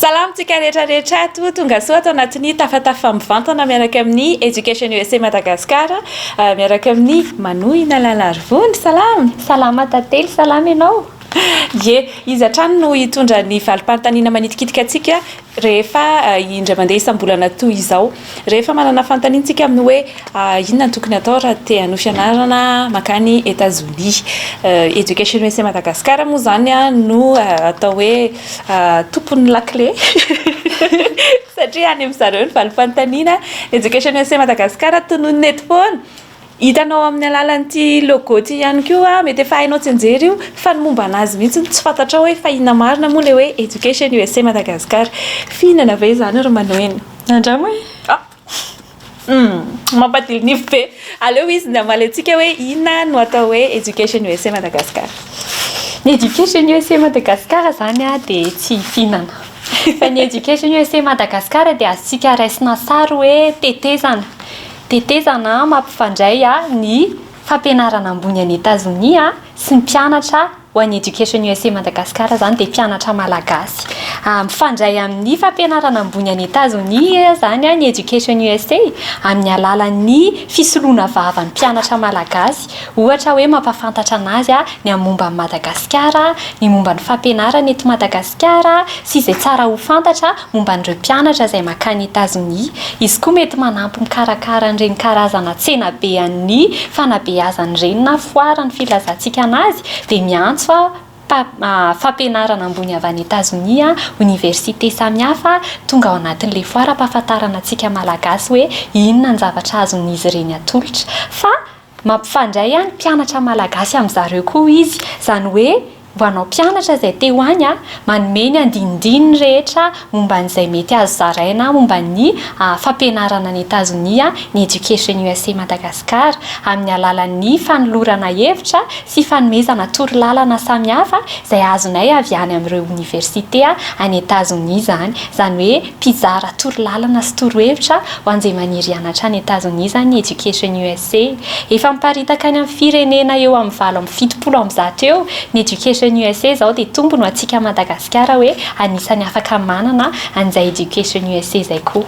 Salama tsika rehetra rehetra ato, tonga soa ato anatin'ny tafatafa mivantana miaraka amin'ny Education USA Madagascar, miaraka amin'ny Manohina Lalarivony. Salama! Salama Tantely, salama ianao? Ie, izy hatrany no hitondra ny valim-panontaniana manitikitika antsika rehefa indray mandeha isam-bolana toy izao. Rehefa manana fanontaniana isika amin'ny hoe inona no tokony atao raha te hanohy fianarana mankany Etazonia. Education USA Madagascar moa izany no atao hoe tompon'ny lakile satria any amin-dry zareo ny valim-panontaniana. Education USA Madagascar tononina eto foana. Hitanao amin'ny alalan'ity logo ity ihany koa, mety efa hainao tsianjery io, fa ny momba an'azy mihitsy no tsy fantatrao hoe fa inona marina moa ilay hoe Education USA Madagascar. Fihinana ve izany ry Manohina? Andramo e! Ah! Mampadilo nify be. Aleo izy ny hamaly antsika hoe inona no atao hoe Education USA Madagascar. Ny Education USA Madagascar izany dia tsy fihinana. Fa ny Education USA Madagascar dia azontsika raisina sary hoe tetezana. Tetezana mampifandray ny fampianarana ambony any Etazonia sy ny mpianatra ho an'ny Education USA Madagascar izany dia mpianatra malagasy. Mifandray amin'ny fampianarana ambony any Etazonia izany ny Education USA amin'ny alalan'ny fisoloana vava ny mpianatra malagasy. Ohatra hoe mampahafantatra an'azy ny amin'ny momba an'i Madagasikara, ny momba ny fampianarana eto Madagasikara sy izay tsara ho fantatra momba an'ireo mpianatra izay mankany Etazonia. Izy koa mety manampy mikarakara an'ireny karazana tsenabe an'ny fanabeazana ireny na foire ny filazantsika an'azy dia miantso fampianarana ambony avy any Etazonia, oniversite samihafa tonga ao anatin'ilay foire ampahafantarana antsika Malagasy hoe inona ny zavatra azon'izy ireny atolotra. Fa mampifandray ny mpianatra Malagasy amin'zareo koa izy, izany hoe Ho anao mpianatra izay te ho any, manome ny andinindininy rehetra momba an'izay mety azo zaraina momba ny fampianarana any Etazonia ny Education USA Madagascar, amin'ny alalan'ny fanolorana hevitra sy fanomezana torolalana samihafa izay azonay avy any amin'ireo oniversite any Etazonia izany. Izany hoe mpizara torolalana sy torohevitra ho an'izay maniry hianatra any Etazonia izany ny Education USA. Efa miparitaka any amin'ny firenena eo amin'ny 178 eo ny Education USA izao dia tombony ho antsika Madagasikara hoe anisan'ny afaka manana an'izay Education USA izay koa.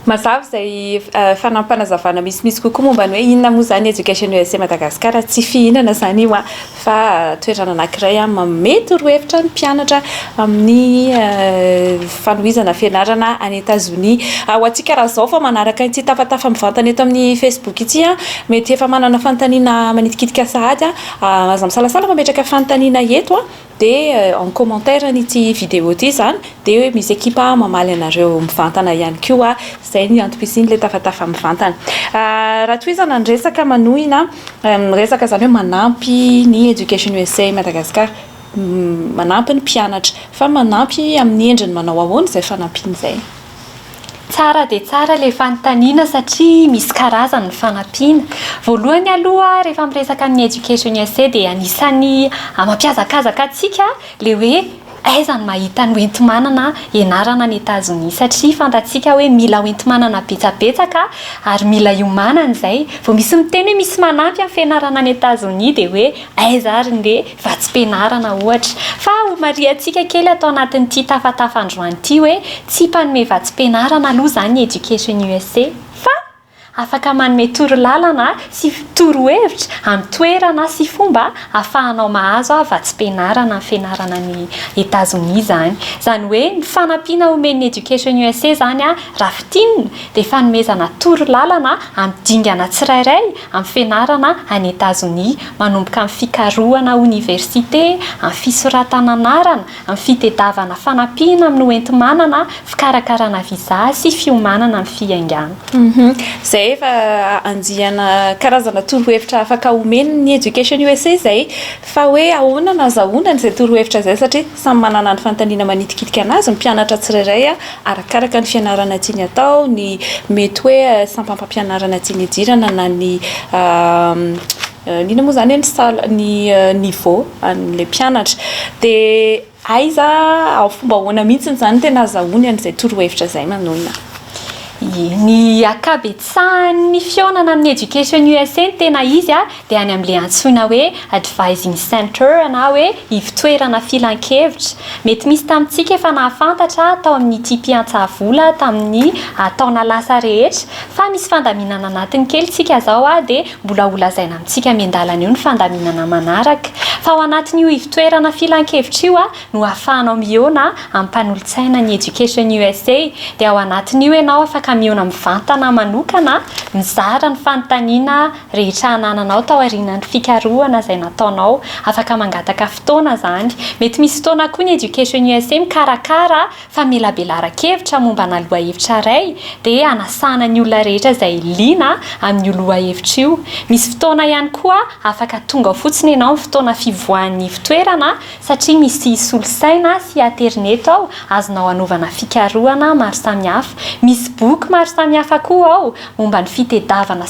Mazava izay fanampinazavana misimisy kokoa momba ny hoe inona moa izany Education USA Madagascar. Tsy fihinana izany io fa toerana anankiray manome torohevitra ny mpianatra amin'ny fanohizana fianarana any Etazonia. Ho antsika raha izao vao manaraka ity tafatafa mivantana eto amin'ny Facebook ity, mety efa manana fanontaniana manitikitika sahady. Aza misalasala mametraka fanontaniana eto dia en commentaire an'ity vidéo ity izany dia misy ekipa mamaly anareo mivantana ihany koa. Izay ny antom-pisian'ilay tafatafa mivantana. Raha tohizana ny resaka manohina, miresaka izany hoe manampy ny Education USA Madagascar, manampy ny mpianatra. Fa manampy amin'ny endriny manao ahoana izay fanampiana izay? Tsara dia tsara ilay fanontaniana satria misy karazany ny fanampiana. Voalohany aloha rehefa miresaka amin'ny Education USA dia anisan'ny mampihazakazaka antsika ilay hoe aiza no mahita ny hoenti-manana hianarana any Etazonia satria fantatsika hoe mila hoenti-manana betsabetsaka ary mila hiomanana izay. Vao misy miteny hoe misy manampy amin'ny fianarana any Etazonia dia hoe Aiza ary ny hoe vatsim-pianarana ohatra? Fa homarihantsika kely ato anatin'ity tafatafa androany ity hoe tsy mpanome vatsim-pianarana aloha izany ny Education USA fa afaka manome torolalana sy torohevitra amin'ny toerana sy fomba ahafahanao mahazo vatsim-pianarana amin'ny fianarana any Etazonia izany. Izany hoe ny fanampiana omen'ny Education USA izany raha fintinina dia fanomezana torolalana amin'ny dingana tsirairay amin'ny fianarana any Etazonia, manomboka amin'ny fikarohana oniversite, amin'ny fisoratana anarana, amin'ny fitedavana fanampiana amin'ny hoenti-manana, fikarakarana visa sy fiomanana amin'ny fiaingàna. Izay efa andiana karazana torohevitra afaka omen'ny Education USA izay. Fa hoe ahoana no azahoana an'izay torohevitra izay satria samy manana ny fanontaniana manitikitika an'azy ny mpianatra tsirairay arakaraka ny fianarana tiany atao, ny mety hoe sampam-pampianarana tiany hidirana na ny inona moa izany ny sal- ny niveau an'ilay mpianatra. Dia aiza, amin'ny fomba ahoana mihitsy izany no tena azahoany an'izay torohevitra izay Manonona? Ie, ny ankabetsahan'ny fihaonana amin'ny Education USA ny tena izy dia any amin'ilay antsoina hoe Advising Center na hoe ivon-toerana filan-kevitra. Mety misy tamintsika efa nahafantatra tao amin'ny TP Antsahavola tamin'ny taona lasa rehetra fa misy fandaminana anatiny kely tsika izao dia mbola ho lazaina amintsika miandalana eo ny fandaminana manaraka. Fa ao anatin'io ivon-toerana filan-kevitra io no ahafahanao mihaona amin'ny mpanolotsaina ny Education USA. Dia ao anatin'io ianao afaka mihaona mivantana manokana, mizara ny fanontaniana rehetra anananao tao aorianan'ny fikarohana izay nataonao. Afaka mangataka fotoana izany. Mety misy fotoana koa ny Education USA mikarakara famelabelaran-kevitra mombana lohahevitra iray dia hanasana ny olona rehetra izay liana amin'io lohahevitra io. Misy fotoana ihany koa afaka tonga ao fotsiny ianao amin'ny fotoana fivoahan'ny ivon-toerana satria misy solosaina sy aterineto ao azonao anaovana fikarohana maro samihafa. Misy boky maro samihafa koa ao momba ny fitedavana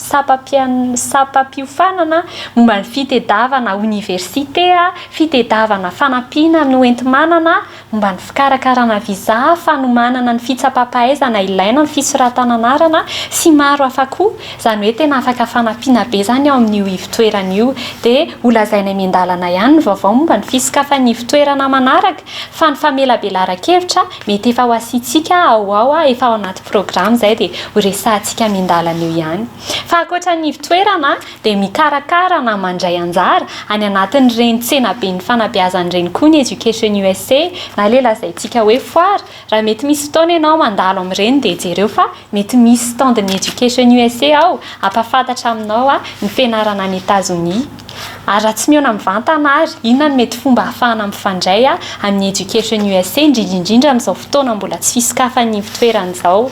sampam-piofanana, momba ny fitedavana oniversite, fitedavana fanampiana amin'ny hoenti-manana, momba ny fikarakarana visa, fanomanana ny fitsapam-pahaizana ilaina amin'ny fisoratana anarana, sy maro hafa koa. Izany hoe tena afaka fanampiana be izany ao amin'io ivon-toerana io. Dia holazainay miandalana ihany ny vaovao momba ny fisokafan'ny ivon-toerana manaraka, fa ny famelabelaran-kevitra mety efa ho asiantsika ao ho ao, efa ao anaty programa izay dia horesahantsika miandalana eo ihany. Fa ankoatra ny ivon-toerana dia mikarakara na mandray anjara any anatin'ireny tsenaben'ny fanabeazana ireny koa ny Education USA na ilay lazaintsika hoe foire. Raha mety misy fotoana ianao mandalo amin'ireny dia jereo fa mety misy stand-n'ny Education USA ao hampahafantatra aminao ny fianarana any Etazonia. Ary raha tsy mihaona mivantana ary, inona no mety fomba ahafahana mifandray amin'ny Education USA indrindra indrindra amin'izao fotoana mbola tsy fisokafan'ny ivon-toerana izao?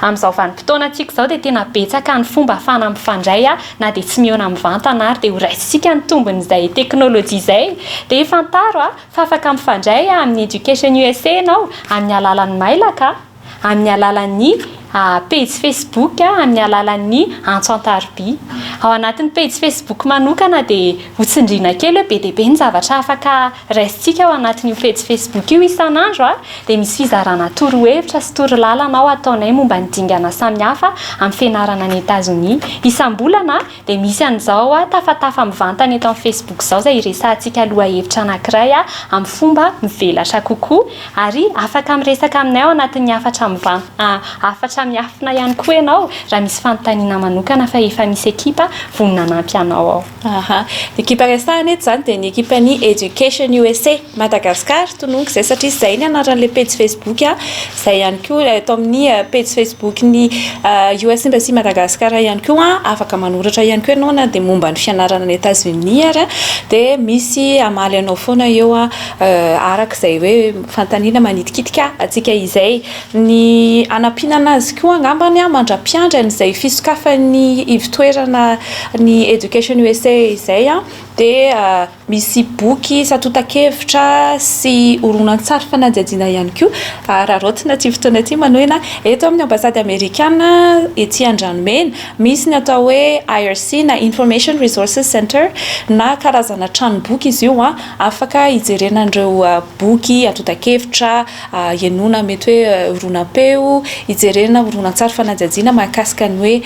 Amin'izao vanim-potoanantsika izao dia tena betsaka ny fomba ahafahana mifandray na dia tsy mihaona mivantana ary dia ho raisintsika ny tombon'izay teknolojia izay. Dia fantaro fa afaka mifandray amin'ny Education USA ianao amin'ny alalan'ny mailaka, amin'ny alalan'ny pejy Facebook, amin'ny alalan'ny antso an-tariby. Ao anatin'ny pejy Facebook manokana dia ho tsindriana kely hoe be dia be ny zavatra afaka raisintsika ao anatin'io pejy Facebook io isan'andro dia misy fizarana torohevitra sy torolalana ao ataonay momba ny dingana samihafa amin'ny fianarana any Etazonia. Isam-bolana dia misy an'izao tafatafa mivantana eto amin'ny Facebook izao izay iresahantsika lohahevitra anankiray amin'ny fomba mivelatra kokoa ary afaka miresaka aminay ao anatin'ny hafatra hafatra miafina ihany koa ianao raha misy fanontaniana manokana fa efa misy ekipa vonona hanampy anao ao. Aha. Ny ekipa resahana eto izany dia ny ekipan'ny Education USA Madagascar, tononiko izay satria izay ny anaran'ilay pejy Facebook, izay ihany koa eto amin'ny pejy Facebook-n'ny US Embassy Madagascar ihany koa, afaka manoratra ihany koa ianao na dia momba ny fianarana any Etats-Unis ary dia misy hamaly anao foana eo araka izay hoe fanontaniana manitikitika antsika izay. Ny hanampiana anazy koa angambany mandra-piandry an'izay fisokafan'ny ivon-toerana ny Education USA izay dia misy boky sy antontan-kevitra sy horonantsary fanadihadiana ihany koa araraotina ity fotoana ity manohina eto amin'ny ambasady amerikana ety Andranomena. Misy ny atao hoe IRC na Information Resources Center na karazana tranomboky izy io afaka hijerena an'ireo boky, antontan-kevitra, henoina mety hoe horonam-peo, hijerena horonantsary fanadihadiana mahakasika ny hoe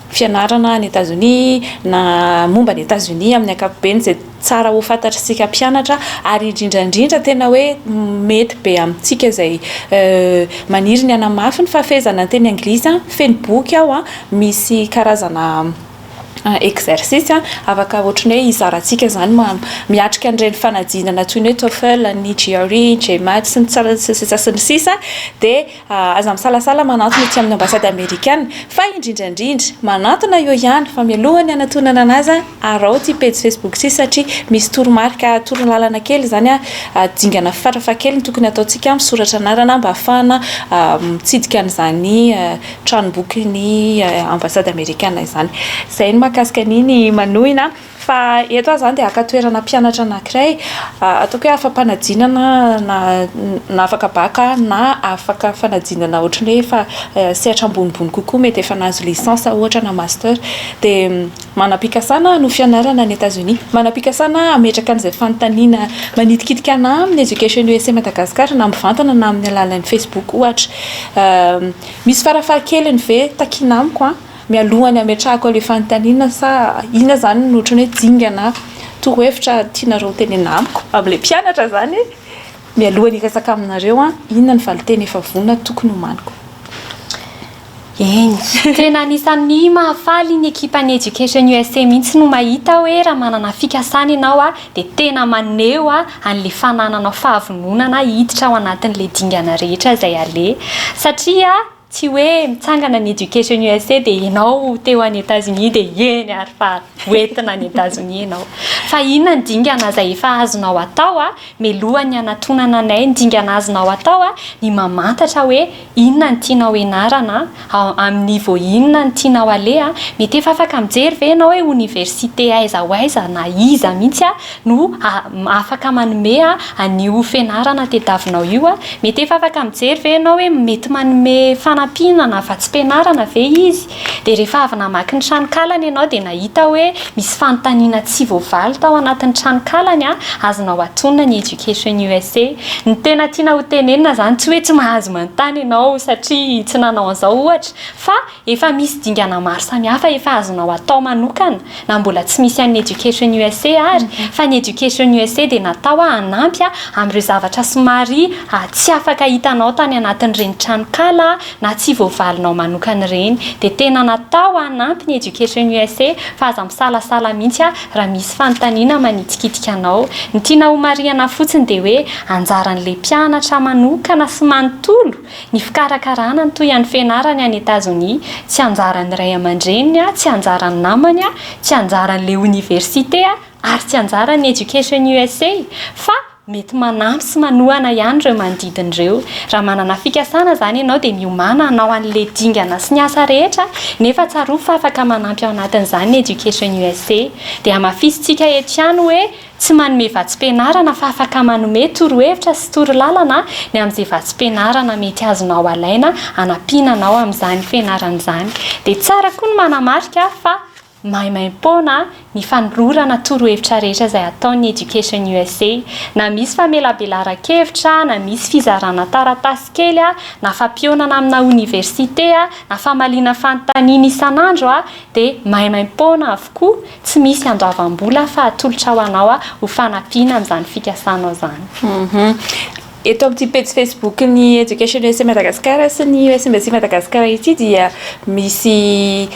fianarana any Etazonia na momba an'i Etazonia amin'ny ankapobeny izay tsara ho fantatr'isika mpianatra ary indrindra indrindra tena hoe mety be amintsika izay maniry ny hanamafy ny fahafehezana ny teny anglisy, feno boky ao, misy karazana exercice afaka ohatran'ny hoe hizarantsika izany miatrika an'ireny fanadinana toy ny hoe TOEFL, ny GRE, GMAT sy ny tsara sy ny sisa sy ny sisa dia aza misalasala manantona ety amin'ny ambasady amerikana fa indrindra indrindra manantona eo ihany fa mialohan'ny hanatonana anazy araho ity pejy Facebook ity satria misy toromarika torolalana kely izany dingana farafahakeliny tokony hataontsika misoratra anarana mba hahafahana mitsidika an'izany tranombokin'ny ambasady amerikana izany. Izay ny mahakasika. mahakasika an'iny Manohina fa eto aho izany dia haka toerana mpianatra anankiray ataoko hoe afa-panadinana na na afaka bac na afaka fanadinana ohatran'ny hoe efa sehatra ambonimbony kokoa mety efa nahazo licence ohatra na master dia manam-pikasana hanohy fianarana any Etazonia. Manam-pikasana hametraka an'izay fanontaniana manitikitika anà amin'ny Education USA Madagascar na mivantana na amin'ny alalan'ny Facebook ohatra. Misy farafahakeliny ve takiana amiko an, mialohan'ny hametrahako an'ilay fanontaniana sa inona izany no ohatran'ny hoe dingana torohevitra tianareo hotenenina amiko, amin'ilay mpianatra izany mialohan'ny hiresaka aminareo an, inona ny valinteny efa vonona tokony homaniko? Eny, tena anisan'ny mahafaly ny ekipan'ny Education USA mihitsy no mahita hoe raha manana fikasana ianao dia tena maneho an'ilay fanananao fahavononana hiditra ao anatin'ilay dingana rehetra izay aleha. Satria tsy hoe mitsangana ny Education USA dia ianao teo any Etazonia dia eny ary fa hoentina any Etazonia ianao. Fa inona ny dingana izay efa azonao atao mialohan'ny hanatonana anay? Ny dingana azonao atao ny mamantatra hoe Inona no tianao hianarana? Amin'ny niveau inona no tianao aleha? Mety efa afaka mijery ve ianao hoe oniversite aiza ho aiza na iza mihitsy no afaka manome an'io fianarana tediavinao io? Mety efa afaka mijery ve ianao hoe mety manome fanampiana na vatsim-pianarana ve izy? Dia rehefa avy namaky ny tranonkalany ianao dia nahita hoe misy fanontaniana tsy voavaly tao anatin'ny tranonkalany, azonao atonina ny Education USA. Ny tena tiana ho tenenina izany tsy hoe tsy mahazo manontany ianao satria tsy nanao an'izao ohatra fa efa misy dingana maro samihafa efa azonao atao manokana na mbola tsy misy an'ny Education USA ary fa ny Education USA dia natao hanampy amin'ireo zavatra somary tsy afaka hitanao tany anatin'ireny tranonkala na tsy voavalinao manokana ireny dia tena natao hanampy ny Education USA fa aza misalasala mihitsy raha misy fanontaniana manitikitika anao. Ny tiana homarihana fotsiny dia hoe anjaran'ilay mpianatra manokana sy manontolo ny fikarakarana ny tohian'ny fianarany any Etazonia, tsy anjaran'ny ray aman-dreniny, tsy anjaran'ny namany, tsy anjaran'ilay oniversite ary tsy anjaran'ny Education USA fa Mety manampy sy manohana ihany ireo manodidina ireo. Raha manana fikasana izany ianao dia miomàna hanao an'ilay dingana sy ny asa rehetra, nefa tsarovy fa afaka manampy ao anatin'izany ny Education USA. Dia hamafisintsika eto ihany hoe tsy manome vatsim-pianarana fa afaka manome torohevitra sy torolalana ny amin'izay vatsim-pianarana mety azonao alaina hanampiana anao amin'izany fianarana izany. Dia tsara koa ny manamarika fa Maimaimpoana ny fanolorana torohevitra rehetra izay ataon'ny Education USA. Na misy famelabelaran-kevitra, na misy fizarana taratasy kely, na fampihaonana amina oniversite, na famaliana fanontaniana isan'andro dia maimaimpoana avokoa, tsy misy andoavam-bola fa atolotra ho anao ho fanampiana amin'izany fikasanao izany. Eto amin'ity pejy Facebook-n'ny Education USA Madagascar sy ny US Embassy Madagascar ity dia misy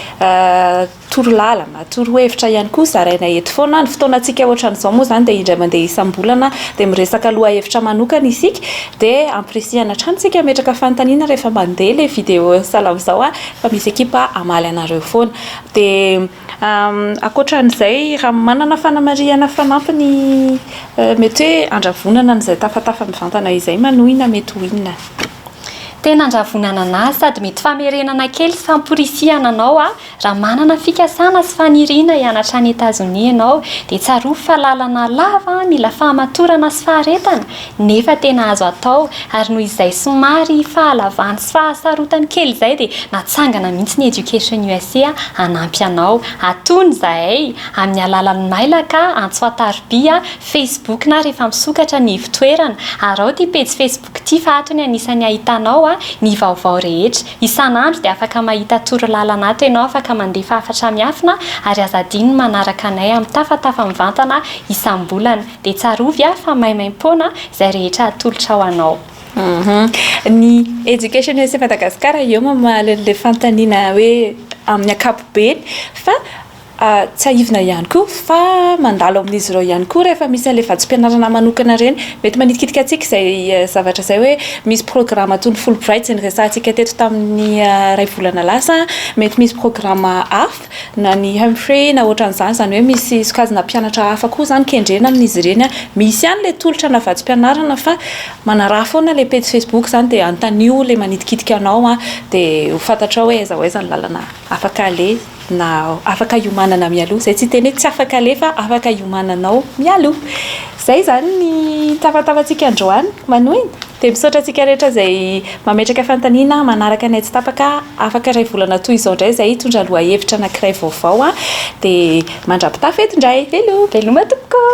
torolalana, torohevitra ihany koa zaraina eto foana. Ny fotoanantsika ohatran'izao moa izany dia indray mandeha isam-bolana dia miresaka lohahevitra manokana isika dia ampirisihana hatrany isika hametraka fanontaniana rehefa mandeha ilay vidéo sahala amin'izao fa misy ekipa hamaly anareo foana. Dia Ankoatra an'izay, raha manana fanamarihana fanampiny mety hoe handravonana an'izay tafatafa mivantana izay manohy na mety ho inona? Tena handravonana anazy sady mety famerenana kely sy famporisihana anao raha manana fikasana sy faniriana hianatra any Etazonia ianao dia tsarovy fa lalana lava mila fahamatorana sy faharetana nefa tena azo atao ary noho izay somary fahalavany sy fahasarotany kely izay dia natsangana mihitsy ny Education USA hanampy anao. Atony izahay amin'ny alalan'ny mailaka, antso an-tarobia, Facebook na rehefa misokatra ny ivotoerana. Araho ity pejy Facebook ity fa ato ny anisan'ny ahitanao ny vaovao rehetra. Isan'andro dia afaka mahita torolalana ato ianao, afaka mandefa hafatra miafina ary aza adino ny manaraka anay amin'ny tafatafa mivantana isam-bolana. Dia tsarovy fa maimaimpoana izay rehetra atolotra ho anao. Ny Education USA Madagascar eo mamaly an'ilay fanontaniana hoe amin'ny ankapobeny fa tsiahivina ihany koa fa mandalo amin'izy ireo ihany koa rehefa misy an'ilay vatsim-pianarana manokana ireny. Mety manitikitika antsika izay zavatra izay hoe misy programa toy ny Fulbright izay niresahantsika teto tamin'ny iray volana lasa, mety misy programa hafa. Na ny Humphrey na ohatran'izany, izany hoe misy sokajina mpianatra hafa koa izany kendrena amin'izy ireny. Misy ihany ilay tolotra na vatsim-pianarana fa manaraha foana ilay pejy Facebook izany dia anontanio ilay manitikitika anao dia ho fantatrao hoe aiza ho aiza ny lalana afaka aleha. na afaka hiomanana mialoha. Izay tsy hiteny hoe tsy afaka alefa, afaka hiomananao mialoha. Izay izany ny tafatafantsika androany. Manohina. Dia misaotra antsika rehetra izay mametraka fanontaniana, manaraka anay tsy tapaka. Afaka iray volana toy izao indray izay hitondra lohahevitra anankiray vaovao. Dia mandra-pitafa eto indray. Veloma. Veloma tompoko.